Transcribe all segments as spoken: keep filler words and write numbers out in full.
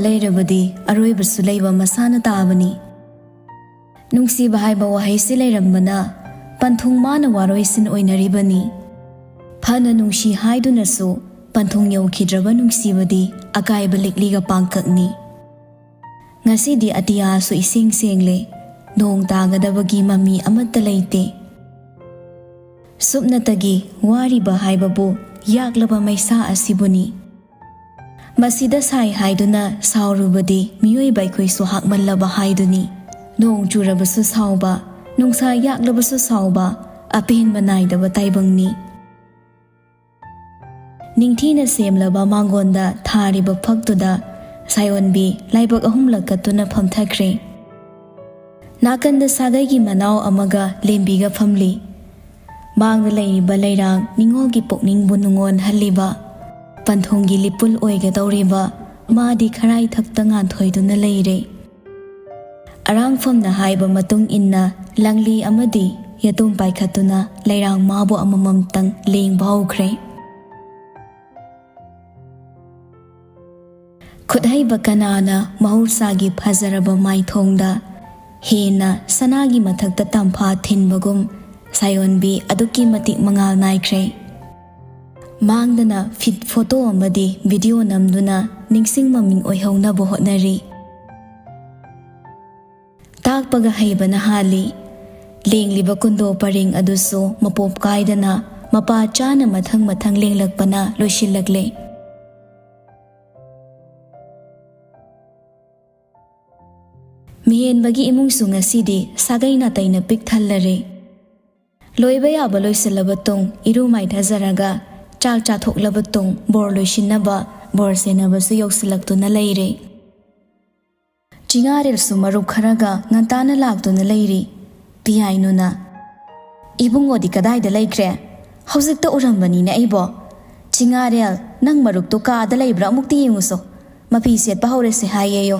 ꯂꯩꯔꯕꯗꯤ ꯑꯔꯣꯏꯕꯁꯨ ꯂꯩꯕ ꯃꯁꯥꯅ ꯇꯥꯕꯅꯤ꯫ ꯅꯨꯡꯁꯤꯕ ꯍꯥꯏꯕ ꯋꯥꯍꯩꯁꯤ ꯂꯩꯔꯝꯕꯅ ꯄꯟꯊꯨꯡ ꯃꯥꯅ ꯋꯥꯔꯣꯏꯁꯤꯟ ꯑꯣꯏꯅꯔꯤꯕꯅꯤ꯫ ꯐꯅ ꯅꯨꯡꯁꯤ ꯍꯥꯏꯗꯨꯅꯁꯨ ꯄꯟꯊꯨꯡ ꯌꯧꯈꯤꯗ꯭ꯔꯕ ꯅꯨꯡꯁꯤꯕꯗꯤ ꯑꯀꯥꯏꯕ ꯂꯤꯛꯂꯤꯒ ꯄꯥꯡꯀꯛꯅꯤ꯫ ꯉꯁꯤꯗꯤ ꯑꯇꯤꯌꯥꯁꯨ ꯏꯁꯦꯡ ꯁꯦꯡꯂꯦ, ꯅꯣꯡ ꯇꯥꯒꯗꯕꯒꯤ ꯃꯃꯤ ꯑꯃꯠꯇ ꯂꯩꯇꯦ꯫ ꯁꯨꯞꯅꯇꯒꯤ ꯋꯥꯔꯤꯕ ꯍꯥꯏꯕꯕꯨ ꯌꯥꯛꯂꯕ ꯃꯩꯁꯥ ꯑꯁꯤꯕꯨꯅꯤ꯫ ꯃꯁꯤꯗ ꯁꯥꯏ ꯍꯥꯏꯗꯨꯅ ꯁꯥꯎꯔꯨꯕꯗꯤ ꯃꯤꯑꯣꯏꯕ ꯑꯩꯈꯣꯏꯁꯨ ꯍꯥꯛꯃꯜꯂꯕ ꯍꯥꯏꯗꯨꯅꯤ꯫ ꯅꯣꯡ ꯆꯨꯔꯕꯁꯨ ꯁꯥꯎꯕ, ꯅꯨꯡꯁꯥ ꯌꯥꯛꯂꯕꯁꯨ ꯁꯥꯎꯕ, ꯑꯄꯦꯟꯕ ꯅꯥꯏꯗꯕ ꯇꯥꯏꯕꯪꯅꯤ꯫ ꯅꯤꯡꯊꯤꯅ ꯁꯦꯝꯂꯕ ꯃꯥꯡꯒꯣꯟꯗ ꯊꯥꯔꯤꯕ ꯐꯛꯇꯨꯗ ꯁꯥꯌꯣꯟꯕꯤ ꯂꯥꯏꯕꯛ ꯑꯍꯨꯝꯂꯛ ꯀꯠꯇꯨꯅ ꯐꯝꯊꯈ꯭ꯔꯦ꯫ ꯅꯥꯀꯟꯗ ꯁꯥꯒꯩꯒꯤ ꯃꯅꯥꯎ ꯑꯃꯒ ꯂꯦꯝꯕꯤꯒ ꯐꯝꯂꯤ꯫ ꯃꯥꯡꯗ ꯂꯩꯔꯤꯕ ꯂꯩꯔꯥꯡ ꯅꯤꯉꯣꯜꯒꯤ ꯄꯨꯛꯅꯤꯡꯕꯨ ꯅꯨꯡꯉꯣꯟꯍꯜꯂꯤꯕ, ꯄꯟꯊꯨꯡꯒꯤ ꯂꯤꯄꯨꯜ ꯑꯣꯏꯒꯗꯧꯔꯤꯕ ꯃꯥꯗꯤ ꯈꯔꯥꯏ ꯊꯛꯇ ꯉꯥꯟꯊꯣꯏꯗꯨꯅ ꯂꯩꯔꯦ꯫ ꯑꯔꯥꯡꯐꯝꯅ ꯍꯥꯏꯕ ꯃꯇꯨꯡ ꯏꯟꯅ ꯂꯪꯂꯤ ꯑꯃꯗꯤ ꯌꯦꯇꯨꯝ ꯄꯥꯏꯈꯠꯇꯨꯅ ꯂꯩꯔꯥꯡ ꯃꯥꯕꯨ ꯑꯃꯃꯝꯇꯪ ꯂꯦꯡꯕ ꯍꯧꯈ꯭ꯔꯦ꯫ ꯈꯨꯠꯍꯩꯕ ꯀꯅꯥꯅ ꯃꯍꯧꯁꯥꯒꯤ ꯐꯖꯔꯕ ꯃꯥꯏꯊꯣꯡꯗ ꯍꯦꯟꯅ ꯁꯅꯥꯒꯤ ꯃꯊꯛꯇ ꯇꯝꯐꯥ ꯊꯤꯟꯕꯒꯨꯝ ꯁꯥꯌꯣꯟꯕꯤ ꯑꯗꯨꯛꯀꯤ ꯃꯇꯤꯛ ꯃꯉꯥꯜ ꯅꯥꯏꯈ꯭ꯔꯦ꯫ ꯃꯥꯡꯗꯅ ꯐꯤꯠ ꯐꯣꯇꯣ ꯑꯃꯗꯤ ꯚꯤꯗꯤꯑꯣ ꯅꯝꯗꯨꯅ ꯅꯤꯡꯁꯤꯡ ꯃꯃꯤꯡ ꯑꯣꯏꯍꯧꯅꯕ ꯍꯣꯠꯅꯔꯤ꯫ ꯇꯥꯛꯄꯒ ꯍꯩꯕꯅ ꯍꯥꯜꯂꯤ꯫ ꯂꯦꯡꯂꯤꯕ ꯀꯨꯟꯗꯣ ꯄꯔꯦꯡ ꯑꯗꯨꯁꯨ ꯃꯄꯣꯞ ꯀꯥꯏꯗꯅ ꯃꯄꯥ ꯆꯥꯅ ꯃꯊꯪ ꯃꯊꯪ ꯂꯦꯡꯂꯛꯄꯅ ꯂꯣꯏꯁꯤꯜꯂꯛꯂꯦ꯫ ꯃꯤꯍꯦꯟꯕꯒꯤ ꯏꯃꯨꯡꯁꯨ ꯉꯁꯤꯗꯤ ꯁꯥꯒꯩ ꯅꯥꯇꯩꯅ ꯄꯤꯛ ꯊꯜꯂꯔꯦ꯫ ꯂꯣꯏꯕ ꯌꯥꯕ ꯂꯣꯏꯁꯤꯜꯂꯕ ꯇꯨꯡ ꯏꯔꯨ ꯃꯥꯏꯊꯖꯔꯒ ꯆꯥꯛ ꯆꯥꯊꯣꯛꯂꯕ ꯇꯨꯡ ꯕꯣꯔ ꯂꯣꯏꯁꯤꯟꯅꯕ ꯕꯣꯔ ꯁꯦꯟꯅꯕꯁꯨ ꯌꯧꯁꯤꯜꯂꯛꯇꯨꯅ ꯂꯩꯔꯦ꯫ ꯆꯤꯉꯥꯔꯦꯜꯁꯨ ꯃꯔꯨꯞ ꯈꯔꯒ ꯉꯟꯇꯥꯅ ꯂꯥꯛꯇꯨꯅ ꯂꯩꯔꯤ꯫ ꯄꯤꯌꯥꯏꯅꯨꯅ, "ꯏꯕꯨꯡꯉꯣꯗꯤ ꯀꯗꯥꯏꯗ ꯂꯩꯈ꯭ꯔꯦ? ꯍꯧꯖꯤꯛꯇ ꯎꯔꯝꯕꯅꯤꯅꯦ ꯑꯩꯕꯣ꯫ ꯆꯤꯉꯥꯔꯦꯜ, ꯅꯪ ꯃꯔꯨꯞꯇꯨ ꯀꯥꯗ ꯂꯩꯕ꯭ꯔꯥ ꯑꯃꯨꯛꯇ ꯌꯦꯡꯉꯨꯁꯣ꯫ ꯃꯐꯤ ꯁꯦꯠꯄ ꯍꯧꯔꯁꯦ ꯍꯥꯏꯌꯦꯌꯣ꯫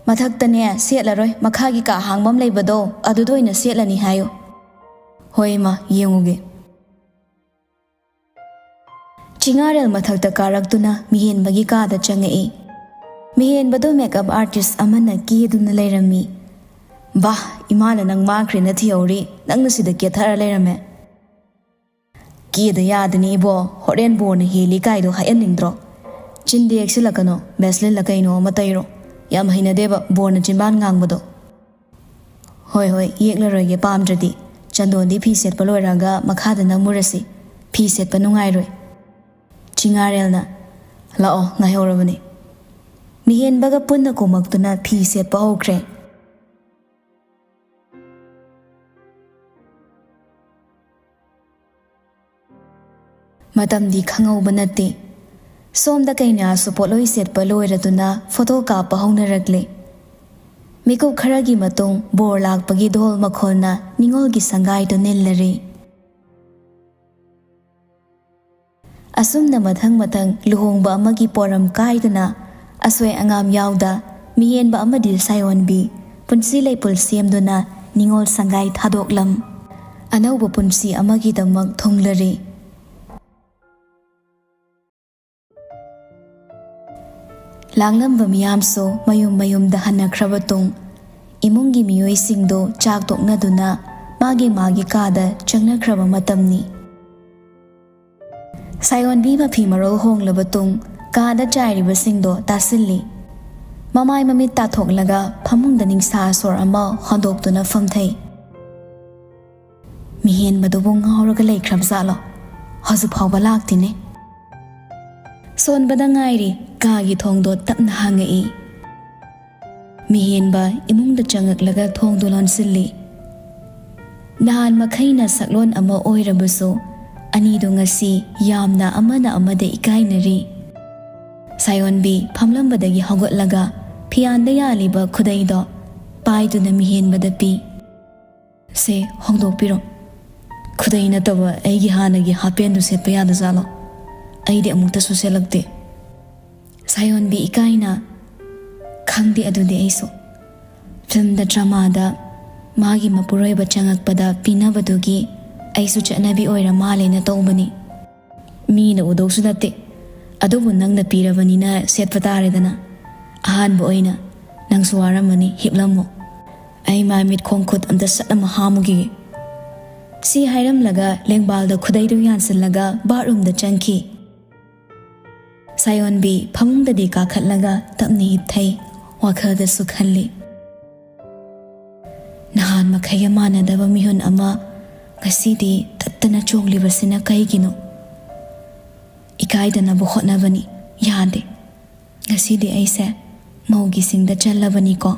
ꯃꯊꯛꯇꯅꯦ ꯁꯦꯠꯂꯔꯣꯏ, ꯃꯈꯥꯒꯤ ꯀꯥ ꯍꯥꯡꯕꯝ ꯂꯩꯕꯗꯣ ꯑꯗꯨꯗ ꯑꯣꯏꯅ ꯁꯦꯠꯂꯅꯤ ꯍꯥꯏꯌꯨ꯫" "ꯍꯣꯏ ꯏꯃꯥ, ꯌꯦꯡꯉꯨꯒꯦ꯫" ꯆꯤꯉꯥꯔꯦꯜ ꯃꯊꯛꯇ ꯀꯥꯔꯛꯇꯨꯅ ꯃꯤꯍꯦꯟꯕꯒꯤ ꯀꯥꯗ ꯆꯪꯉꯛꯏ꯫ ꯃꯤꯍꯦꯟꯕꯗꯣ ꯃꯦꯀꯞ ꯑꯥꯔꯇꯤꯁ ꯑꯃꯅ ꯀꯦꯗꯨꯅ ꯂꯩꯔꯝꯃꯤ꯫ "ꯕꯥ, ꯏꯃꯥꯅ ꯅꯪ ꯃꯥꯡꯈ꯭ꯔꯦꯅ ꯊꯤꯍꯧꯔꯤ, ꯅꯪꯅ ꯁꯤꯗ ꯀꯦꯊꯔ ꯂꯩꯔꯝꯃꯦ꯫ ꯀꯦꯗ ꯌꯥꯗꯅꯤ ꯏꯕꯣ, ꯍꯣꯔꯦꯟ ꯕꯣꯔꯅ ꯍꯦꯜꯂꯤ ꯀꯥꯏꯗꯣ ꯍꯥꯏꯍꯟꯅꯤꯡꯗ꯭ꯔꯣ? ꯆꯤꯟꯗ ꯌꯦꯛꯁꯤꯜꯂꯛꯀꯅꯣ, ꯕꯦꯁꯂꯤꯟꯂ ꯀꯩꯅꯣ ꯑꯃ ꯇꯩꯔꯣ꯫ ꯌꯥꯝ ꯍꯩꯅꯗꯦꯕ ꯕꯣꯔꯅ ꯆꯤꯟꯕꯥꯟ ꯉꯥꯡꯕꯗꯣ"꯫ "ꯍꯣꯏ ꯍꯣꯏ, ꯌꯦꯛꯂꯔꯣꯏꯒꯦ ꯄꯥꯝꯗ꯭ꯔꯗꯤ꯫ ꯆꯟꯗꯣꯟꯗꯤ ꯐꯤ ꯁꯦꯠꯄ ꯂꯣꯏꯔꯒ ꯃꯈꯥꯗ ꯅꯝꯃꯨꯔꯁꯤ꯫ ꯐꯤ ꯁꯦꯠꯄ ꯅꯨꯡꯉꯥꯏꯔꯣꯏ"꯫ ꯆꯤꯉꯥꯔꯦꯜꯅ, "ꯂꯥꯛꯑꯣ, ꯉꯥꯏꯍꯧꯔꯕꯅꯤ"꯫ ꯃꯤꯍꯦꯟꯕꯒ ꯄꯨꯟꯅ ꯀꯨꯝꯃꯛꯇꯨꯅ ꯐꯤ ꯁꯦꯠꯄ ꯍꯧꯈ꯭ꯔꯦ꯫ ꯃꯇꯝꯗꯤ ꯈꯪꯍꯧꯕ ꯅꯠꯇꯦ꯫ ꯁꯣꯝꯗ ꯀꯩꯅꯥꯁꯨ ꯄꯣꯠꯂꯣꯏ ꯁꯦꯠꯄ ꯂꯣꯏꯔꯗꯨꯅ ꯐꯣꯇꯣ ꯀꯥꯞꯄ ꯍꯧꯅꯔꯛꯂꯦ꯫ ꯃꯤꯀꯨꯞ ꯈꯔꯒꯤ ꯃꯇꯨꯡ ꯕꯣꯔ ꯂꯥꯛꯄꯒꯤ ꯙꯣꯜ ꯃꯈꯣꯜꯅ ꯅꯤꯉꯣꯜꯒꯤ ꯁꯪꯒꯥꯏꯗꯨ ꯅꯤꯜꯂꯔꯦ꯫ ꯑꯁꯨꯝꯅ ꯃꯊꯪ ꯃꯊꯪ ꯂꯨꯍꯣꯡꯕ ꯑꯃꯒꯤ ꯄꯣꯔꯝ ꯀꯥꯏꯗꯨꯅ ꯑꯁꯣꯏ ꯑꯉꯥꯝ ꯌꯥꯎꯗ ꯃꯤꯍꯦꯟꯕ ꯑꯃꯗꯤ ꯁꯥꯌꯣꯟꯕꯤ ꯄꯨꯟꯁꯤ ꯂꯩꯄꯨꯜ ꯁꯦꯝꯗꯨꯅ ꯅꯤꯉꯣꯜ ꯁꯪꯒꯥꯏ ꯊꯥꯗꯣꯛꯂꯝ꯫ ꯑꯅꯧꯕ ꯄꯨꯟꯁꯤ ꯑꯃꯒꯤꯗꯃꯛ ꯊꯨꯡꯂꯔꯦ꯫ ꯂꯥꯡꯂꯝꯕ ꯃꯤꯌꯥꯝꯁꯨ ꯃꯌꯨꯝ ꯃꯌꯨꯝꯗ ꯍꯟꯅꯈ꯭ꯔꯕ ꯇꯨꯡ, ꯏꯃꯨꯡꯒꯤ ꯃꯤꯑꯣꯏꯁꯤꯡꯗꯨ ꯆꯥꯛ ꯇꯣꯛꯅꯗꯨꯅ ꯃꯥꯒꯤ ꯃꯥꯒꯤ ꯀꯥꯗ ꯆꯪꯅꯈ꯭ꯔꯕ ꯃꯇꯝꯅꯤ꯫ ꯁꯥꯌꯣꯟꯕꯤ ꯃꯐꯤ ꯃꯔꯣꯜ ꯍꯣꯡꯂꯕ ꯇꯨꯡ ꯀꯥꯗ ꯆꯥꯏꯔꯤꯕꯁꯤꯡꯗꯣ ꯇꯥꯁꯤꯜꯂꯤ꯫ ꯃꯃꯥꯏ ꯃꯃꯤꯠ ꯇꯥꯊꯣꯛꯂꯒ ꯐꯃꯨꯡꯗ ꯅꯤꯡꯁꯥ ꯁꯣꯔ ꯑꯃ ꯍꯣꯟꯗꯣꯛꯇꯨꯅ ꯐꯝꯊꯩ꯫ ꯃꯤꯍꯦꯟꯕꯗꯨꯕꯨ ꯉꯥꯎꯔꯒ ꯂꯩꯈ꯭ꯔꯕꯖꯥꯠꯂꯣ? ꯍꯧꯖꯤꯛ ꯐꯥꯎꯕ ꯂꯥꯛꯇꯦꯅꯦ꯫ ꯁꯣꯟꯕꯗ ꯉꯥꯏꯔꯤ, ꯀꯥꯒꯤ ꯊꯣꯡꯗꯣ ꯇꯞꯅ ꯍꯥꯡꯉꯛꯏ꯫ ꯃꯤꯍꯦꯟꯕ ꯏꯃꯨꯡꯗ ꯆꯪꯉꯛꯂꯒ ꯊꯣꯡꯗꯣ ꯂꯣꯟꯁꯤꯜꯂꯤ꯫ ꯅꯍꯥꯟ ꯃꯈꯩꯅ ꯁꯛꯂꯣꯟ ꯑꯃ ꯑꯣꯏꯔꯕꯁꯨ, ꯑꯅꯤꯗꯣ ꯉꯁꯤ ꯌꯥꯝꯅ ꯑꯃꯅ ꯑꯃꯗ ꯏꯀꯥꯏꯅꯔꯤ꯫ ꯁꯥꯌꯣꯟꯕꯤ ꯐꯝꯂꯝꯕꯗꯒꯤ ꯍꯧꯒꯠꯂꯒ ꯐꯤꯌꯥꯟꯗ ꯌꯥꯜꯂꯤꯕ ꯈꯨꯗꯩꯗꯣ ꯄꯥꯏꯗꯨꯅ ꯃꯤꯍꯦꯟꯕꯗ ꯄꯤ꯫ "ꯁꯦ, ꯍꯣꯡꯗꯣꯛꯄꯤꯔꯣ꯫ ꯈꯨꯗꯩ ꯅꯠꯇꯕ ꯑꯩꯒꯤ ꯍꯥꯟꯅꯒꯤ ꯍꯥꯄꯦꯟꯗꯨ ꯁꯦꯠꯄ ꯌꯥꯗꯖꯥꯠꯂꯣ? ꯑꯩꯗꯤ ꯑꯃꯨꯛꯇꯁꯨ ꯁꯦꯠꯂꯛꯇꯦ"꯫ ꯁꯥꯌꯣꯟꯕꯤ ꯏꯀꯥꯏꯅ, "ꯈꯪꯗꯦ ꯑꯗꯨꯗꯤ ꯑꯩꯁꯨ꯫ ꯐꯤꯜꯝꯗ, ꯗ꯭ꯔꯃꯥꯗ ꯃꯥꯒꯤ ꯃꯄꯨꯔꯣꯏꯕ ꯆꯪꯉꯛꯄꯗ ꯄꯤꯅꯕꯗꯨꯒꯤ ꯑꯩꯁꯨ ꯆꯠꯅꯕꯤ ꯑꯣꯏꯔ ꯃꯥꯜꯂꯦꯅ ꯇꯧꯕꯅꯤ꯫ ꯃꯤꯅ ꯎꯗꯧꯁꯨ ꯅꯠꯇꯦ꯫ ꯑꯗꯨꯕꯨ ꯅꯪꯅ ꯄꯤꯔꯕꯅꯤꯅ ꯁꯦꯠꯄ ꯇꯥꯔꯦꯗꯅ꯫ ꯑꯍꯥꯟꯕ ꯑꯣꯏꯅ ꯅꯪꯁꯨ ꯋꯥꯔꯝꯃꯅꯤ, ꯍꯤꯞꯂꯝꯃꯣ꯫ ꯑꯩ ꯃꯥꯏ ꯃꯤꯠ ꯈꯣꯡ ꯈꯨꯠ ꯑꯝꯇ ꯁꯠ ꯑꯃ ꯍꯥꯝꯃꯨꯈꯤꯒꯦ꯫ ꯁꯤ ꯍꯥꯏꯔꯝꯂꯒ ꯂꯦꯡꯕꯥꯜꯗ ꯈꯨꯗꯩꯗꯨ ꯌꯥꯟꯁꯤꯜꯂꯒ ꯕꯥꯠꯔꯨꯝꯗ ꯆꯪꯈꯤ꯫ ꯁꯥꯌꯣꯟꯕꯤ ꯐꯃꯨꯡꯗꯗꯤ ꯀꯥꯈꯠꯂꯒ ꯇꯞꯅ ꯍꯤꯞꯊꯩ, ꯋꯥꯈꯜꯗꯁꯨ ꯈꯜꯂꯤ꯫ ꯅꯍꯥꯟ ꯃꯈꯩꯒ ꯃꯥꯟꯅꯗꯕ ꯃꯤꯍꯨꯟ ꯑꯃ ꯉꯁꯤꯗꯤ ꯇꯠꯇꯅ ꯆꯣꯡꯂꯤꯕꯁꯤꯅ ꯀꯩꯒꯤꯅꯣ? ꯏꯀꯥꯏꯗꯅꯕ ꯍꯣꯠꯅꯕꯅꯤ, ꯌꯥꯗꯦ꯫ ꯉꯁꯤꯗꯤ ꯑꯩꯁꯦ ꯃꯧꯒꯤ ꯁꯤꯡꯗ ꯆꯜꯂꯕꯅꯤꯀꯣ꯫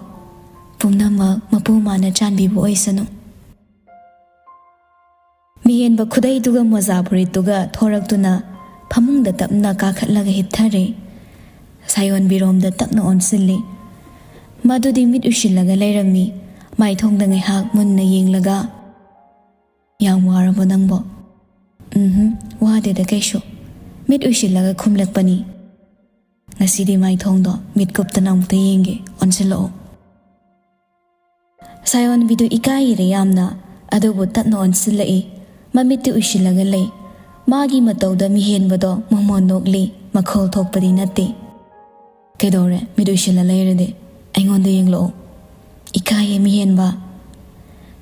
ꯄꯨꯝꯅꯃꯛ ꯃꯄꯨ ꯃꯥꯅ ꯆꯥꯟꯕꯤꯕ ꯑꯣꯏꯁꯅꯨ꯫ ꯃꯤꯍꯦꯟꯕ ꯈꯨꯗꯩꯗꯨꯒ ꯃꯣꯖꯥ ꯐꯨꯔꯤꯠꯇꯨꯒ ꯊꯣꯔꯛꯇꯨꯅ ꯐꯃꯨꯡꯗ ꯇꯞꯅ ꯀꯥꯈꯠꯂꯒ ꯍꯤꯞꯊꯔꯦ꯫ ꯁꯥꯌꯣꯟꯕꯤꯔꯣꯝꯗ ꯇꯞꯅ ꯑꯣꯟꯁꯤꯜꯂꯤ꯫ ꯃꯗꯨꯗꯤ ꯃꯤꯠ ꯎꯏꯁꯤꯜꯂꯒ ꯂꯩꯔꯝꯃꯤ꯫ ꯃꯥꯏꯊꯣꯡꯗ ꯉꯥꯏꯍꯥꯛ ꯃꯨꯟꯅ ꯌꯦꯡꯂꯒ, "ꯌꯥꯝ ꯋꯥꯔꯕꯣ ꯅꯪꯕꯣ?" "ꯎꯝꯍꯨꯝ, ꯋꯥꯗꯦꯗ ꯀꯩꯁꯨ꯫" ꯃꯤꯠ ꯎꯏꯁꯤꯜꯂꯒ ꯈꯨꯝꯂꯛꯄꯅꯤ꯫ "ꯉꯁꯤꯗꯤ ꯃꯥꯏꯊꯣꯡꯗꯣ ꯃꯤꯠ ꯀꯨꯞꯇꯅ ꯑꯃꯨꯛꯇ ꯌꯦꯡꯒꯦ, ꯑꯣꯟꯁꯤꯜꯂꯛꯑꯣ꯫" ꯁꯥꯌꯣꯟꯕꯤꯗꯨ ꯏꯀꯥꯏꯔꯦ ꯌꯥꯝꯅ, ꯑꯗꯨꯕꯨ ꯇꯞꯅ ꯑꯣꯟꯁꯤꯜꯂꯛꯏ꯫ ꯃꯃꯤꯠꯇꯤ ꯎꯏꯁꯤꯜꯂꯒ ꯂꯩ꯫ ꯃꯥꯒꯤ ꯃꯇꯧꯗ ꯃꯤꯍꯦꯟꯕꯗꯣ ꯃꯣꯃꯣꯟ ꯅꯣꯛꯂꯤ, ꯃꯈꯣꯜ ꯊꯣꯛꯄꯗꯤ ꯅꯠꯇꯦ꯫ "ꯀꯩꯗꯧꯔꯦ? ꯃꯤꯠ ꯎꯏꯁꯤꯜꯂ ꯂꯩꯔꯗꯤ? ꯑꯩꯉꯣꯟꯗ ꯌꯦꯡꯂꯛꯑꯣ꯫" "ꯏꯀꯥꯏꯌꯦ ꯃꯤꯍꯦꯟꯕ꯫"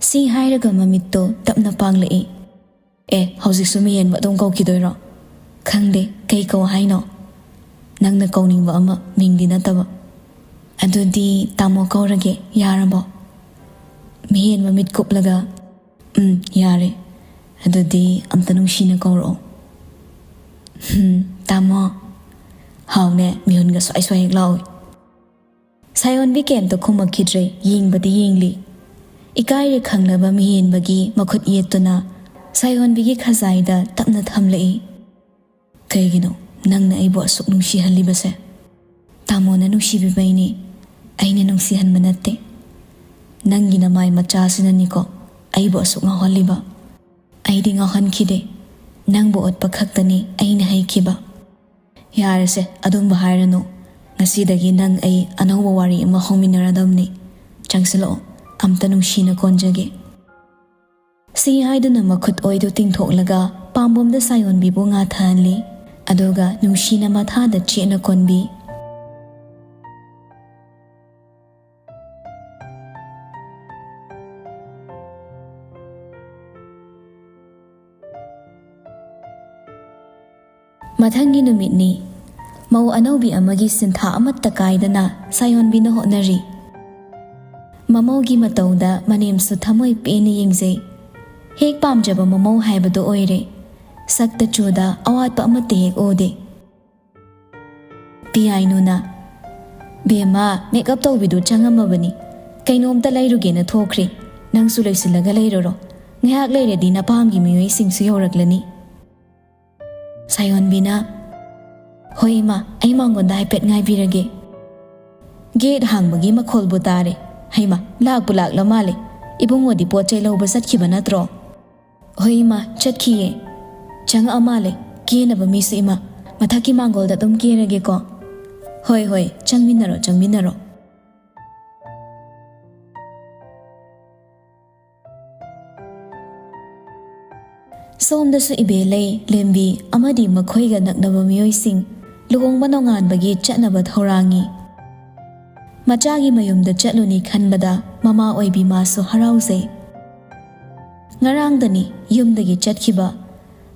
ꯁꯤ ꯍꯥꯏꯔꯒ ꯃꯃꯤꯠꯇꯣ ꯇꯞꯅ ꯄꯥꯡꯂꯛꯏ꯫ "ꯑꯦ, ꯍꯧꯖꯤꯛꯁꯨ ꯃꯤꯍꯦꯟꯕ ꯑꯗꯨꯝ ꯀꯧꯈꯤꯗꯣꯏꯔꯣ?" "ꯈꯪꯗꯦ, ꯀꯩ ꯀꯧ ꯍꯥꯏꯅꯣ?" "ꯅꯪꯅ ꯀꯧꯅꯤꯡꯕ ꯑꯃ, ꯃꯤꯡꯗꯤ ꯅꯠꯇꯕ꯫" "ꯑꯗꯨꯗꯤ ꯇꯥꯃꯣ ꯀꯧꯔꯒꯦ, ꯌꯥꯔꯕꯣ?" ꯃꯤꯍꯦꯟꯕ ꯃꯤꯠ ꯀꯨꯞꯂꯒ, "ꯎꯝ, ꯌꯥꯔꯦ꯫ ꯑꯗꯨꯗꯤ ꯑꯝꯇ ꯅꯨꯡꯁꯤꯅ ꯀꯧꯔꯛꯑꯣ꯫" "ꯍꯝ, ꯇꯥꯃꯣ꯫" ꯍꯥꯎꯅꯦ, ꯃꯤꯍꯨꯟꯒ ꯁ꯭ꯋꯥꯏ ꯁ꯭ꯋꯥꯏ ꯍꯦꯛ ꯂꯥꯎꯏ꯫ ꯁꯥꯌꯣꯟꯕꯤ ꯀꯩꯝꯇ ꯈꯨꯝꯃꯛꯈꯤꯗ꯭ꯔꯦ, ꯌꯦꯡꯕꯗꯤ ꯌꯦꯡꯂꯤ꯫ ꯏꯀꯥꯏꯔꯦ ꯈꯪꯂꯕ ꯃꯤꯍꯦꯟꯕꯒꯤ ꯃꯈꯨꯠ ꯌꯦꯠꯇꯨꯅ ꯁꯥꯌꯣꯟꯕꯤꯒꯤ ꯈꯖꯥꯏꯗ ꯇꯞꯅ ꯊꯝꯂꯛꯏ꯫ "ꯀꯩꯒꯤꯅꯣ ꯅꯪꯅ ꯑꯩꯕꯨ ꯑꯁꯨꯛ ꯅꯨꯡꯁꯤꯍꯜꯂꯤꯕꯁꯦ? ꯇꯥꯃꯣꯅ ꯅꯨꯡꯁꯤꯕꯤꯕꯩꯅꯤ, ꯑꯩꯅ ꯅꯨꯡꯁꯤꯍꯟꯕ ꯅꯠꯇꯦ꯫ ꯅꯪꯒꯤ ꯅꯃꯥꯏ ꯃꯆꯥꯁꯤꯅꯅꯤꯀꯣ ꯑꯩꯕꯨ ꯑꯁꯨꯛ ꯉꯥꯎꯍꯜꯂꯤꯕ꯫" "ꯑꯩꯗꯤ ꯉꯥꯎꯍꯟꯈꯤꯗꯦ, ꯅꯪꯕꯨ ꯑꯣꯠꯄ ꯈꯛꯇꯅꯤ ꯑꯩꯅ ꯍꯩꯈꯤꯕ꯫" "ꯌꯥꯔꯦꯁꯦ, ꯑꯗꯨꯝꯕ ꯍꯥꯏꯔꯅꯨ꯫ ꯉꯁꯤꯗꯒꯤ ꯅꯪ ꯑꯩ ꯑꯅꯧꯕ ꯋꯥꯔꯤ ꯑꯃ ꯍꯧꯃꯤꯟꯅꯔꯗꯝꯅꯤ꯫ ꯆꯪꯁꯤꯜꯂꯛꯑꯣ, ꯑꯝꯇ ꯅꯨꯡꯁꯤꯅ ꯀꯣꯟꯖꯒꯦ꯫" ꯁꯤ ꯍꯥꯏꯗꯨꯅ ꯃꯈꯨꯠ ꯑꯣꯏꯗꯨ ꯇꯤꯡꯊꯣꯛꯂꯒ ꯄꯥꯝꯕꯣꯝꯗ ꯁꯥꯌꯣꯟꯕꯤꯕꯨ ꯉꯥꯊꯍꯜꯂꯤ꯫ ꯑꯗꯨꯒ ꯅꯨꯡꯁꯤꯅ ꯃꯊꯥꯗ ꯆꯦꯠꯅ ꯀꯣꯟꯕꯤ꯫ ꯃꯊꯪꯒꯤ ꯅꯨꯃꯤꯠꯅꯤ꯫ ꯃꯧ ꯑꯅꯧꯕꯤ ꯑꯃꯒꯤ ꯁꯤꯟꯊꯥ ꯑꯃꯠꯇ ꯀꯥꯏꯗꯅ ꯁꯥꯌꯣꯟꯕꯤꯅ ꯍꯣꯠꯅꯔꯤ꯫ ꯃꯃꯧꯒꯤ ꯃꯇꯧꯗ ꯃꯅꯦꯝꯁꯨ ꯊꯃꯣꯏ ꯄꯦꯟꯅ ꯌꯦꯡꯖꯩ꯫ ꯍꯦꯛ ꯄꯥꯝꯖꯕ ꯃꯃꯧ ꯍꯥꯏꯕꯗꯨ ꯑꯣꯏꯔꯦ꯫ ꯁꯛꯇ ꯆꯨꯗ ꯑꯋꯥꯠꯄ ꯑꯃꯠꯇ ꯍꯦꯛ ꯎꯗꯦ꯫ ꯄꯤꯌꯥꯏꯅꯨꯅ, "ꯕꯦꯝꯃ, ꯃꯦꯀꯞ ꯇꯧꯕꯤꯗꯨ ꯆꯪꯉꯝꯃꯕꯅꯤ꯫ ꯀꯩꯅꯣꯝꯇ ꯂꯩꯔꯨꯒꯦꯅ ꯊꯣꯛꯈ꯭ꯔꯤ꯫ ꯅꯪꯁꯨ ꯂꯣꯏꯁꯤꯜꯂꯒ ꯂꯩꯔꯨꯔꯣ꯫ ꯉꯥꯏꯍꯥꯛ ꯂꯩꯔꯗꯤ ꯅꯄꯥꯝꯒꯤ ꯃꯤꯑꯣꯏꯁꯤꯡꯁꯨ ꯌꯧꯔꯛꯂꯅꯤ꯫" ꯁꯥꯌꯣꯟꯕꯤꯅ, "ꯍꯣꯏ ꯏꯃꯥ, ꯑꯩ ꯃꯉꯣꯟꯗ ꯍꯥꯏꯐꯦꯠ ꯉꯥꯏꯕꯤꯔꯒꯦ꯫" ꯒꯦꯠ ꯍꯥꯡꯕꯒꯤ ꯃꯈꯣꯜꯕꯨ ꯇꯥꯔꯦ꯫ ꯍꯩꯃꯥ, ꯂꯥꯛꯄꯨ ꯂꯥꯛꯂ ꯃꯥꯜꯂꯦ꯫ ꯏꯕꯨꯡꯉꯣꯗꯤ ꯄꯣꯠ ꯆꯩ ꯂꯧꯕ ꯆꯠꯈꯤꯕ ꯅꯠꯇ꯭ꯔꯣ? "ꯍꯣꯏ ꯏꯃꯥ, ꯆꯠꯈꯤꯌꯦ꯫ ꯆꯪꯉꯛꯑ ꯃꯥꯜꯂꯦ꯫ ꯀꯦꯅꯕ ꯃꯤꯁꯨ ꯏꯃꯥ꯫ ꯃꯊꯛꯀꯤ ꯃꯥꯡꯒꯣꯜꯗ ꯑꯗꯨꯝ ꯀꯦꯔꯒꯦꯀꯣ꯫" "ꯍꯣꯏ, ꯍꯣꯏ, ꯆꯪꯃꯤꯟꯅꯔꯣ, ꯆꯪꯃꯤꯟꯅꯔꯣ꯫" ꯁꯣꯝꯗꯁꯨ ꯏꯕꯦꯂꯩ, ꯂꯦꯝꯕꯤ ꯑꯃꯗꯤ ꯃꯈꯣꯏꯒ ꯅꯛꯅꯕ ꯃꯤꯑꯣꯏꯁꯤꯡ ꯂꯨꯍꯣꯡꯕ ꯅꯣꯡꯉꯥꯟꯕꯒꯤ ꯆꯠꯅꯕ ꯊꯧꯔꯥꯡꯉꯤ꯫ ꯃꯆꯥꯒꯤ ꯃꯌꯨꯝꯗ ꯆꯠꯂꯨꯅꯤ ꯈꯟꯕꯗ ꯃꯃꯥ ꯑꯣꯏꯕꯤ ꯃꯥꯁꯨ ꯍꯔꯥꯎꯖꯩ꯫ ꯉꯔꯥꯡꯗꯅꯤ ꯌꯨꯝꯗꯒꯤ ꯆꯠꯈꯤꯕ,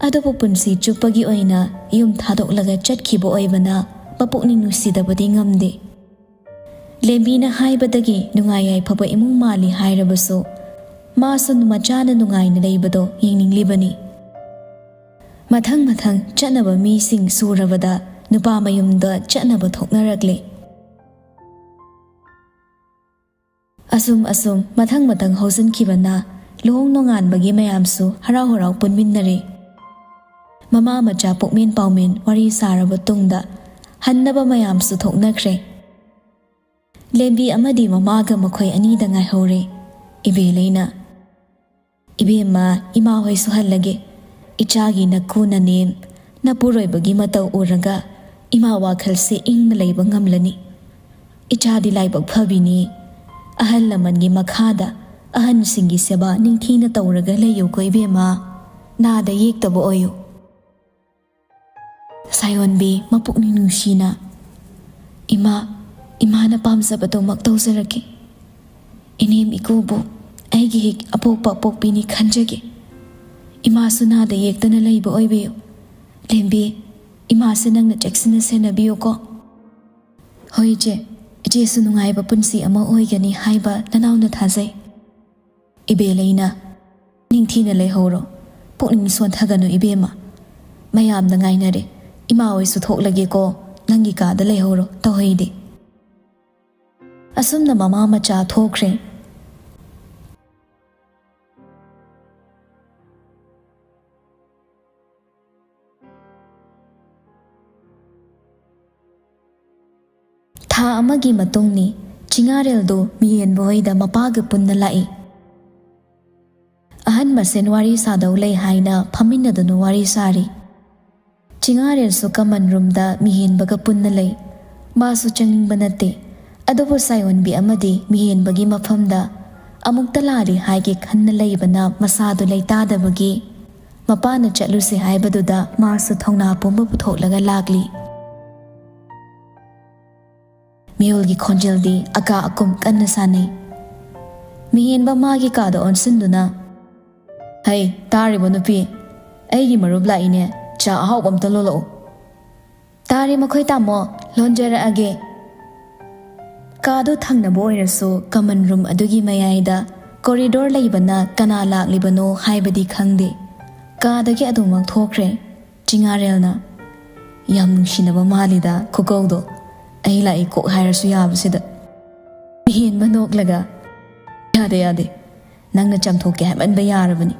ꯑꯗꯨꯕꯨ ꯄꯨꯟꯁꯤ ꯆꯨꯞꯄꯒꯤ ꯑꯣꯏꯅ ꯌꯨꯝ ꯊꯥꯗꯣꯛꯂꯒ ꯆꯠꯈꯤꯕ ꯑꯣꯏꯕꯅ ꯃꯄꯨꯛꯅꯤꯡ ꯅꯨꯡꯁꯤꯗꯕꯗꯤ ꯉꯝꯗꯦ꯫ ꯂꯦꯝꯕꯤꯅ ꯍꯥꯏꯕꯗꯒꯤ ꯅꯨꯡꯉꯥꯏ ꯌꯥꯏꯐꯕ ꯏꯃꯨꯡ ꯃꯥꯜꯂꯤ ꯍꯥꯏꯔꯕꯁꯨ, ꯃꯥꯁꯨ ꯃꯆꯥꯅ ꯅꯨꯡꯉꯥꯏꯅ ꯂꯩꯕꯗꯣ ꯌꯦꯡꯅꯤꯡꯂꯤꯕꯅꯤ꯫ ꯃꯊꯪ ꯃꯊꯪ ꯆꯠꯅꯕ ꯃꯤꯁꯤꯡ ꯁꯨꯔꯕꯗ ꯅꯨꯄꯥ ꯃꯌꯨꯝꯗ ꯆꯠꯅꯕ ꯊꯣꯛꯅꯔꯛꯂꯦ꯫ ꯑꯁꯨꯝ ꯑꯁꯨꯝ ꯃꯊꯪ ꯃꯊꯪ ꯍꯧꯖꯤꯟꯈꯤꯕꯅ ꯂꯨꯍꯣꯡ ꯅꯣꯡꯉꯥꯟꯕꯒꯤ ꯃꯌꯥꯝꯁꯨ ꯍꯔꯥꯎ ꯍꯔꯥꯎ ꯄꯨꯟꯃꯤꯟꯅꯔꯦ꯫ ꯃꯃꯥ ꯃꯆꯥ ꯄꯨꯛꯃꯦꯟ ꯄꯥꯎꯃꯦꯟ ꯋꯥꯔꯤ ꯁꯥꯔꯕ ꯇꯨꯡꯗ ꯍꯟꯅꯕ ꯃꯌꯥꯝꯁꯨ ꯊꯣꯛꯅꯈ꯭ꯔꯦ꯫ ꯂꯦꯝꯕꯤ ꯑꯃꯗꯤ ꯃꯃꯥꯒ ꯃꯈꯣꯏ ꯑꯅꯤꯗ ꯉꯥꯏꯍꯧꯔꯦ꯫ ꯏꯕꯦꯂꯩꯅ, "ꯏꯕꯦꯝꯃ, ꯏꯃꯥ ꯍꯣꯏꯁꯨ ꯍꯜꯂꯒꯦ꯫ ꯏꯆꯥꯒꯤ ꯅꯀꯨ ꯅꯅꯦꯝ, ꯅꯄꯨꯔꯣꯏꯕꯒꯤ ꯃꯇꯧ ꯎꯔꯒ ꯏꯃꯥ ꯋꯥꯈꯜꯁꯦ ꯏꯪꯅ ꯂꯩꯕ ꯉꯝꯂꯅꯤ꯫ ꯏꯆꯥꯗꯤ ꯂꯥꯏꯕꯛ ꯐꯕꯤꯅꯤ꯫ ꯑꯍꯜ ꯂꯃꯟꯒꯤ ꯃꯈꯥꯗ ꯑꯍꯟꯁꯤꯡꯒꯤ ꯁꯦꯕꯥ ꯅꯤꯡꯊꯤꯅ ꯇꯧꯔꯒ ꯂꯩꯌꯨꯀꯣ ꯏꯕꯦꯝꯃ꯫ ꯅꯥꯗ ꯌꯦꯛꯇꯕ ꯑꯣꯏꯌꯨ꯫" ꯁꯥꯌꯣꯟꯕꯤ ꯃꯄꯨꯛꯅꯤꯡ ꯅꯨꯡꯁꯤꯅ, "ꯏꯃꯥ, ꯏꯃꯥꯅ ꯄꯥꯝꯖꯕꯗꯨꯃꯛ ꯇꯧꯖꯔꯒꯦ꯫ ꯏꯅꯦꯝ ꯏꯀꯨꯕꯨ ꯑꯩꯒꯤ ꯍꯦꯛ ꯑꯄꯣꯛꯄ ꯑꯄꯣꯛꯄꯤꯅꯤ ꯈꯟꯖꯒꯦ꯫ ꯏꯃꯥꯁꯨ ꯅꯥꯗ ꯌꯦꯛꯇꯅ ꯂꯩꯕ ꯑꯣꯏꯕꯤꯌꯨ꯫ ꯂꯦꯝꯕꯤ, ꯏꯃꯥꯁꯦ ꯅꯪꯅ ꯆꯦꯛꯁꯤꯟꯅ ꯁꯦꯟꯅꯕꯤꯌꯨꯀꯣ꯫ ꯍꯣꯏ ꯏꯆꯦ, ꯏꯆꯦꯁꯨ ꯅꯨꯡꯉꯥꯏꯕ ꯄꯨꯟꯁꯤ ꯑꯃ ꯑꯣꯏꯒꯅꯤ ꯍꯥꯏꯕ ꯅꯅꯥꯎꯅ ꯊꯥꯖꯩ꯫ ꯏꯕꯦꯂꯩꯅ, ꯅꯤꯡꯊꯤꯅ ꯂꯩꯍꯧꯔꯣ, ꯄꯨꯛꯅꯤꯡ ꯁꯣꯟꯊꯒꯅꯨ ꯏꯕꯦꯝꯃ꯫ ꯃꯌꯥꯝꯅ ꯉꯥꯏꯅꯔꯦ, ꯏꯃꯥ ꯍꯣꯏꯁꯨ ꯊꯣꯛꯂꯒꯦꯀꯣ, ꯅꯪꯒꯤ ꯀꯥꯗ ꯂꯩꯍꯧꯔꯣ ꯇꯧꯍꯩꯗꯦ꯫ ꯑꯁꯨꯝꯅ ꯃꯃꯥ ꯃꯆꯥ ꯊꯣꯛꯈ꯭ꯔꯦ꯫ ꯊꯥ ꯑꯃꯒꯤ ꯃꯇꯨꯡꯅꯤ꯫ ꯆꯤꯉꯥꯔꯦꯜꯗꯨ ꯃꯤꯍꯦꯟꯕ ꯍꯣꯏꯗ ꯃꯄꯥꯒ ꯄꯨꯟꯅ ꯂꯥꯛꯏ꯫ ꯑꯍꯟ ꯃꯁꯦꯟ ꯋꯥꯔꯤ ꯁꯥꯗꯧ ꯂꯩ ꯍꯥꯏꯅ ꯐꯝꯃꯤꯟꯅꯗꯨꯅ ꯋꯥꯔꯤ ꯁꯥꯔꯤ꯫ ꯆꯤꯉꯥꯔꯦꯜꯁꯨ ꯀꯃꯟ ꯔꯨꯝꯗ ꯃꯤꯍꯦꯟꯕꯒ ꯄꯨꯟꯅ ꯂꯩ꯫ ꯃꯥꯁꯨ ꯆꯪꯅꯤꯡꯕ ꯅꯠꯇꯦ꯫ ꯑꯗꯨꯕꯨ ꯁꯥꯌꯣꯟꯕꯤ ꯑꯃꯗꯤ ꯃꯤꯍꯦꯟꯕꯒꯤ ꯃꯐꯝꯗ ꯑꯃꯨꯛꯇ ꯂꯥꯛꯂꯤ ꯍꯥꯏꯒꯦ ꯈꯟꯅ ꯂꯩꯕꯅ ꯃꯁꯥꯗꯨ ꯂꯩꯇꯥꯗꯕꯒꯤ ꯃꯄꯥꯅ ꯆꯠꯂꯨꯁꯦ ꯍꯥꯏꯕꯗꯨꯗ ꯃꯥꯁꯨ ꯊꯧꯅꯥ ꯄꯨꯝꯕ ꯄꯨꯊꯣꯛꯂꯒ ꯂꯥꯛꯂꯤ꯫ ꯃꯤꯍꯨꯜꯒꯤ ꯈꯣꯟꯖꯦꯜꯗꯤ ꯑꯀꯥ ꯑꯀꯨꯝ ꯀꯟꯅ ꯁꯥꯟꯅꯩ꯫ ꯃꯤꯍꯦꯟꯕ ꯃꯥꯒꯤ ꯀꯥꯗ ꯑꯣꯟꯁꯤꯟꯗꯨꯅ, "ꯍꯩ, ꯇꯥꯔꯤꯕꯣ ꯅꯨꯄꯤ? ꯑꯩꯒꯤ ꯃꯔꯨꯞ ꯂꯥꯛꯏꯅꯦ, ꯆꯥ ꯑꯍꯥꯎꯕ ꯑꯝꯇ ꯂꯣꯜꯂꯛꯎ꯫" "ꯇꯥꯔꯦ ꯃꯈꯣꯏ ꯇꯥꯃꯣ, ꯂꯣꯟꯖꯔꯛꯑꯒꯦ꯫" ꯀꯥꯗꯨ ꯊꯪꯅꯕ ꯑꯣꯏꯔꯁꯨ ꯀꯃꯟ ꯔꯨꯝ ꯑꯗꯨꯒꯤ ꯃꯌꯥꯏꯗ ꯀꯣꯔꯤꯗꯣꯔ ꯂꯩꯕꯅ ꯀꯅꯥ ꯂꯥꯛꯂꯤꯕꯅꯣ ꯍꯥꯏꯕꯗꯤ ꯈꯪꯗꯦ꯫ ꯀꯥꯗꯒꯤ ꯑꯗꯨꯃꯛ ꯊꯣꯛꯈ꯭ꯔꯦ꯫ ꯆꯤꯉꯥꯔꯦꯜꯅ, "ꯌꯥꯝ ꯅꯨꯡꯁꯤꯅꯕ ꯃꯥꯜꯂꯤꯗ ꯈꯨꯀꯧꯗꯣ, ꯑꯩ ꯂꯥꯛꯏ ꯀꯣꯛ ꯍꯥꯏꯔꯁꯨ ꯌꯥꯕꯁꯤꯗ꯫" ꯃꯤꯍꯦꯟꯕ ꯅꯣꯛꯂꯒ, "ꯌꯥꯗꯦ, ꯌꯥꯗꯦ, ꯅꯪꯅ ꯆꯥꯝꯊꯣꯛꯀꯦ ꯍꯥꯏꯃꯟꯕ ꯌꯥꯔꯕꯅꯤ꯫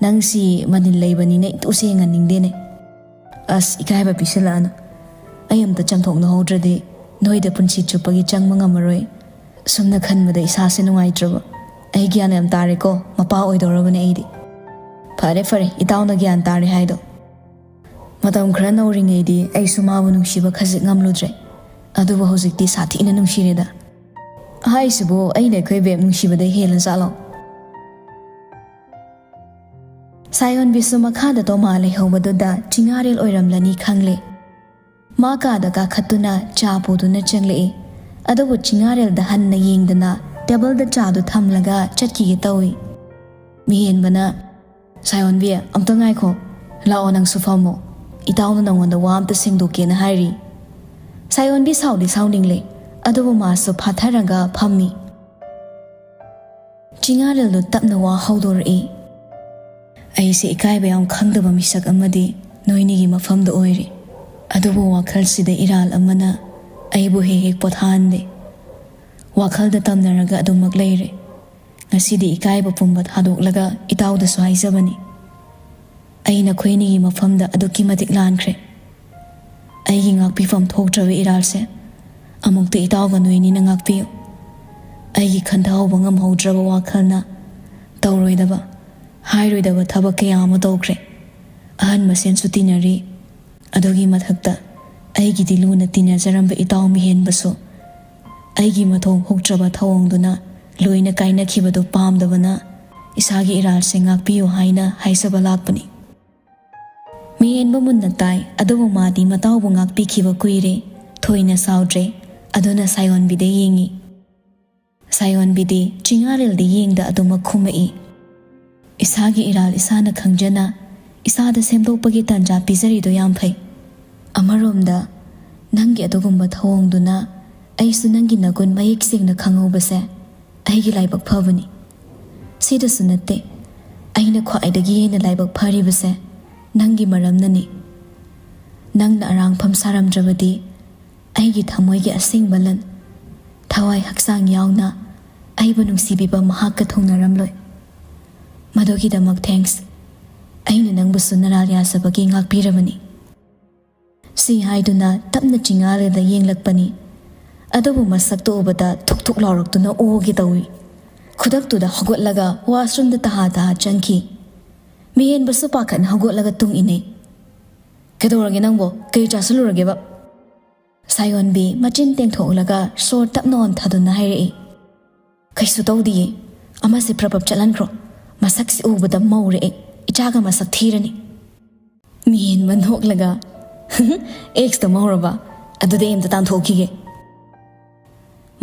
ꯅꯪꯁꯤ ꯃꯅꯤꯜ ꯂꯩꯕꯅꯤꯅ ꯏꯇꯨ ꯁꯦꯡꯍꯟꯅꯤꯡꯗꯦꯅꯦ꯫ ꯑꯁ, ꯏꯀꯥꯏꯕ ꯄꯤꯁꯤꯜꯂꯛꯑꯅꯨ꯫ ꯑꯩ ꯑꯝꯇ ꯆꯥꯝꯊꯣꯛꯅꯍꯧꯗ꯭ꯔꯗꯤ ꯅꯣꯏꯗ ꯄꯨꯟꯁꯤ ꯆꯨꯞꯄꯒꯤ ꯆꯪꯕ ꯉꯝꯃꯔꯣꯏ꯫ ꯁꯨꯝꯅ ꯈꯟꯕꯗ ꯏꯁꯥꯁꯦ ꯅꯨꯡꯉꯥꯏꯇ꯭ꯔꯕ꯫ ꯑꯩ ꯒ꯭ꯌꯥꯟ ꯌꯥꯝ ꯇꯥꯔꯦꯀꯣ, ꯃꯄꯥ ꯑꯣꯏꯗꯧꯔꯕꯅꯦ ꯑꯩꯗꯤ꯫" "ꯐꯔꯦ, ꯐꯔꯦ, ꯏꯇꯥꯎꯅ ꯒ꯭ꯌꯥꯟ ꯇꯥꯔꯦ ꯍꯥꯏꯗꯣ꯫ ꯃꯇꯝ ꯈꯔ ꯅꯧꯔꯤꯉꯩꯗꯤ ꯑꯩꯁꯨ ꯃꯥꯕꯨ ꯅꯨꯡꯁꯤꯕ ꯈꯖꯤꯛ ꯉꯝꯂꯨꯗ꯭ꯔꯦ꯫ ꯑꯗꯨꯕꯨ ꯍꯧꯖꯤꯛꯇꯤ ꯁꯥꯊꯤꯅ ꯅꯨꯡꯁꯤꯔꯦꯗ꯫" ꯍꯥꯏꯁꯤꯕꯨ ꯑꯩꯅ ꯑꯩꯈꯣꯏ ꯕꯦꯝ ꯅꯨꯡꯁꯤꯕꯗ ꯍꯦꯜꯂ ꯖꯥꯠꯂꯣ? ꯁꯥꯌꯣꯟꯕꯤꯁꯨ ꯃꯈꯥꯗ ꯇꯣꯃꯥ ꯂꯩꯍꯧꯕꯗꯨꯗ ꯆꯤꯉꯥꯔꯦꯜ ꯑꯣꯏꯔꯝꯂꯅꯤ ꯈꯪꯂꯦ꯫ ꯃꯥ ꯀꯥꯗ ꯀꯥꯈꯠꯇꯨꯅ ꯆꯥ ꯄꯨꯗꯨꯅ ꯆꯪꯂꯛꯏ꯫ ꯑꯗꯨꯕꯨ ꯆꯤꯉꯥꯔꯦꯜꯗ ꯍꯟꯅ ꯌꯦꯡꯗꯅ ꯇꯦꯕꯜꯗ ꯆꯥꯗꯨ ꯊꯝꯂꯒ ꯆꯠꯈꯤꯒꯦ ꯇꯧꯏ꯫ ꯃꯤꯍꯦꯟꯕꯅ, "ꯁꯥꯌꯣꯟꯕꯤ, ꯑꯝꯇ ꯉꯥꯏꯈꯣ꯫ ꯂꯥꯛꯑꯣ, ꯅꯪꯁꯨ ꯐꯝꯃꯣ꯫ "ꯏꯇꯥꯎꯅ ꯅꯉꯣꯟꯗ ꯋꯥ ꯑꯝꯇ ꯁꯦꯡꯗꯣꯛꯀꯦꯅ ꯍꯥꯏꯔꯤ꯫" ꯁꯥꯌꯣꯟꯕꯤ ꯁꯥꯎꯗꯤ ꯁꯥꯎꯅꯤꯡꯂꯦ, ꯑꯗꯨꯕꯨ ꯃꯥꯁꯨ ꯐꯥꯊꯔꯒ ꯐꯝꯃꯤ꯫ ꯆꯤꯡꯉꯥꯔꯦꯜꯗꯨ ꯇꯞꯅ ꯋꯥ ꯍꯧꯗꯣꯔꯛꯏ꯫ "ꯑꯩꯁꯦ ꯏꯀꯥꯏꯕ ꯌꯥꯝ ꯈꯪꯗꯕ ꯃꯤꯁꯛ ꯑꯃꯗꯤ ꯅꯣꯏꯅꯤꯒꯤ ꯃꯐꯝꯗ ꯑꯣꯏꯔꯤ꯫ ꯑꯗꯨꯕꯨ ꯋꯥꯈꯜꯁꯤꯗ ꯏꯔꯥꯜ ꯑꯃꯅ ꯑꯩꯕꯨ ꯍꯦꯛ ꯍꯦꯛ ꯄꯣꯊꯥꯍꯟꯗꯦ꯫ ꯋꯥꯈꯜꯗ ꯇꯝꯅꯔꯒ ꯑꯗꯨꯃꯛ ꯂꯩꯔꯦ꯫ ꯉꯁꯤꯗꯤ ꯏꯀꯥꯏꯕ ꯄꯨꯝꯕ ꯊꯥꯗꯣꯛꯂꯒ ꯏꯇꯥꯎꯗꯁꯨ ꯍꯥꯏꯖꯕꯅꯤ꯫ ꯑꯩ ꯅꯈꯣꯏꯅꯤꯒꯤ ꯃꯐꯝꯗ ꯑꯗꯨꯛꯀꯤ ꯃꯇꯤꯛ ꯂꯥꯟꯈ꯭ꯔꯦ꯫ ꯑꯩꯒꯤ ꯉꯥꯛꯄꯤꯐꯝ ꯊꯣꯛꯇ꯭ꯔꯕ ꯏꯔꯥꯜꯁꯦ ꯑꯃꯨꯛꯇ ꯏꯇꯥꯎꯒ ꯅꯣꯏꯅꯤꯅ ꯉꯥꯛꯄꯤꯌꯨ꯫ ꯑꯩꯒꯤ ꯈꯟꯊꯍꯧꯕ ꯉꯝꯍꯧꯗ꯭ꯔꯕ ꯋꯥꯈꯜꯅ ꯇꯧꯔꯣꯏꯗꯕ, ꯍꯥꯏꯔꯣꯏꯗꯕ ꯊꯕꯛ ꯀꯌꯥ ꯑꯃ ꯇꯧꯈ꯭ꯔꯦ꯫ ꯑꯍꯟ ꯃꯁꯦꯟꯁꯨ ꯇꯤꯟꯅꯔꯤ꯫ ꯑꯗꯨꯒꯤ ꯃꯊꯛꯇ ꯑꯩꯒꯤꯗꯤ ꯂꯨꯅ ꯇꯤꯟꯅꯖꯔꯝꯕ ꯏꯇꯥꯎ ꯃꯤꯍꯦꯟꯕꯁꯨ ꯑꯩꯒꯤ ꯃꯊꯣꯡ ꯍꯨꯛꯇ꯭ꯔꯕ ꯊꯧꯑꯣꯡꯗꯨꯅ ꯂꯣꯏꯅ ꯀꯥꯏꯅꯈꯤꯕꯗꯨ ꯄꯥꯝꯗꯕꯅ ꯏꯁꯥꯒꯤ ꯏꯔꯥꯜꯁꯦ ꯉꯥꯛꯄꯤꯌꯨ ꯍꯥꯏꯅ ꯍꯥꯏꯖꯕ ꯂꯥꯛꯄꯅꯤ꯫" ꯃꯤꯍꯦꯟꯕ ꯃꯨꯟꯅ ꯇꯥꯏ, ꯑꯗꯨꯕꯨ ꯃꯥꯗꯤ ꯃꯇꯥꯎꯕꯨ ꯉꯥꯛꯄꯤꯈꯤꯕ ꯀꯨꯏꯔꯦ꯫ ꯊꯣꯏꯅ ꯁꯥꯎꯗ꯭ꯔꯦ꯫ ꯑꯗꯨꯅ ꯁꯥꯌꯣꯟꯕꯤꯗ ꯌꯦꯡꯉꯤ꯫ ꯁꯥꯌꯣꯟꯕꯤꯗꯤ ꯆꯤꯡꯉꯥꯔꯦꯜꯗ ꯌꯦꯡꯗ ꯑꯗꯨꯃꯛ ꯈꯨꯝꯃꯛꯏ꯫ "ꯏꯁꯥꯒꯤ ꯏꯔꯥꯜ ꯏꯁꯥꯅ ꯈꯪꯖꯅ ꯏꯁꯥꯗ ꯁꯦꯝꯗꯣꯛꯄꯒꯤ ꯇꯥꯟꯖꯥ ꯄꯤꯖꯔꯤꯗꯣ ꯌꯥꯝ ꯐꯩ꯫ ꯑꯃꯔꯣꯝꯗ ꯅꯪꯒꯤ ꯑꯗꯨꯒꯨꯝꯕ ꯊꯧꯑꯣꯡꯗꯨꯅ ꯑꯩꯁꯨ ꯅꯪꯒꯤ ꯅꯒꯨꯟ ꯃꯌꯦꯛ ꯁꯦꯡꯅ ꯈꯪꯍꯧꯕꯁꯦ ꯑꯩꯒꯤ ꯂꯥꯏꯕꯛ ꯐꯕꯅꯤ꯫ ꯁꯤꯗꯁꯨ ꯅꯠꯇꯦ, ꯑꯩꯅ ꯈ꯭ꯋꯥꯏꯗꯒꯤ ꯍꯦꯟꯅ ꯂꯥꯏꯕꯛ ꯐꯔꯤꯕꯁꯦ ꯅꯪꯒꯤ ꯃꯔꯝꯅꯅꯤ꯫ ꯅꯪꯅ ꯑꯔꯥꯡꯐꯝ ꯁꯥꯔꯝꯗ꯭ꯔꯕꯗꯤ ꯑꯩꯒꯤ ꯊꯃꯣꯏꯒꯤ ꯑꯁꯦꯡꯕ ꯂꯟ, ꯊꯋꯥꯏ ꯍꯛꯆꯥꯡ ꯌꯥꯎꯅ ꯑꯩꯕꯨ ꯅꯨꯡꯁꯤꯕꯤꯕ ꯃꯍꯥꯛꯀ ꯊꯨꯡꯅꯔꯝꯂꯣꯏ꯫ ꯃꯗꯨꯒꯤꯗꯃꯛ thanks꯫ ꯑꯩꯅ ꯅꯪꯕꯨꯁꯨ ꯅꯔꯥꯜ ꯌꯥꯖꯕꯒꯤ ꯉꯥꯛꯄꯤꯔꯕꯅꯤ꯫" ꯁꯤ ꯍꯥꯏꯗꯨꯅ ꯇꯞꯅ ꯆꯤꯡꯉꯥꯔꯦꯜꯗ ꯌꯦꯡꯂꯛꯄꯅꯤ꯫ ꯑꯗꯨꯕꯨ ꯃꯁꯛꯇꯨ ꯎꯕꯗ ꯊꯨꯛ ꯊꯨꯛ ꯂꯥꯎꯔꯛꯇꯨꯅ ꯑꯣꯒꯦ ꯇꯧꯏ꯫ ꯈꯨꯗꯛꯇꯨꯗ ꯍꯧꯒꯠꯂꯒ washroomꯗ ꯇꯍꯥ ꯇꯍꯥ ꯆꯪꯈꯤ꯫ ꯃꯤꯍꯦꯟꯕꯁꯨ ꯄꯥꯈꯠꯅ ꯍꯧꯒꯠꯂꯒ ꯇꯨꯡ ꯏꯟꯅꯩ꯫ "ꯀꯩꯗꯧꯔꯒꯦ ꯅꯪꯕꯣ? ꯀꯩ ꯆꯥꯁꯤꯜꯂꯨꯔꯒꯦꯕ?" ꯁꯥꯌꯣꯟꯕꯤ ꯃꯆꯤꯟ ꯇꯦꯡꯊꯣꯛꯂꯒ ꯁꯣꯔ ꯇꯞꯅ ꯍꯣꯟꯊꯗꯨꯅ ꯍꯥꯏꯔꯛꯏ꯫ "ꯀꯩꯁꯨ ꯇꯧꯗꯤꯌꯦ꯫ ꯑꯃꯁꯦ ꯄ꯭ꯔꯞ ꯄ꯭ꯔꯞ ꯆꯠꯍꯟꯈ꯭ꯔꯣ꯫ ꯃꯁꯛꯁꯤ ꯎꯕꯗ ꯃꯧꯔꯦ ꯑꯩ꯫ ꯏꯆꯥꯒ ꯃꯁꯛ ꯊꯤꯔꯅꯤ꯫" ꯃꯤꯍꯦꯟꯕ ꯅꯣꯛꯂꯒ, "Exꯇꯣ ꯃꯧꯔꯕ? ꯑꯗꯨꯗꯤ ꯑꯩ ꯑꯝꯇ ꯇꯥꯟꯊꯣꯛꯈꯤꯒꯦ꯫"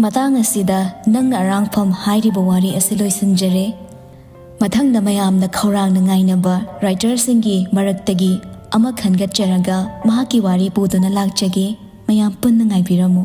ꯃꯇꯥꯡ ꯑꯁꯤꯗ ꯅꯪꯅ ꯑꯔꯥꯡꯐꯝ ꯍꯥꯏꯔꯤꯕ ꯋꯥꯔꯤ ꯑꯁꯤ ꯂꯣꯏꯁꯤꯟꯖꯔꯦ꯫ ꯃꯊꯪꯗ ꯃꯌꯥꯝꯅ ꯈꯧꯔꯥꯡꯅ ꯉꯥꯏꯅꯕ writerꯁꯤꯡꯒꯤ ꯃꯔꯛꯇꯒꯤ ꯑꯃ ꯈꯟꯒꯠꯆꯔꯒ ꯃꯍꯥꯛꯀꯤ ꯋꯥꯔꯤ ꯄꯨꯗꯨꯅ ꯂꯥꯛꯆꯒꯦ꯫ ꯃꯌꯥꯝ ꯄꯨꯟꯅ ꯉꯥꯏꯕꯤꯔꯝꯃꯨ꯫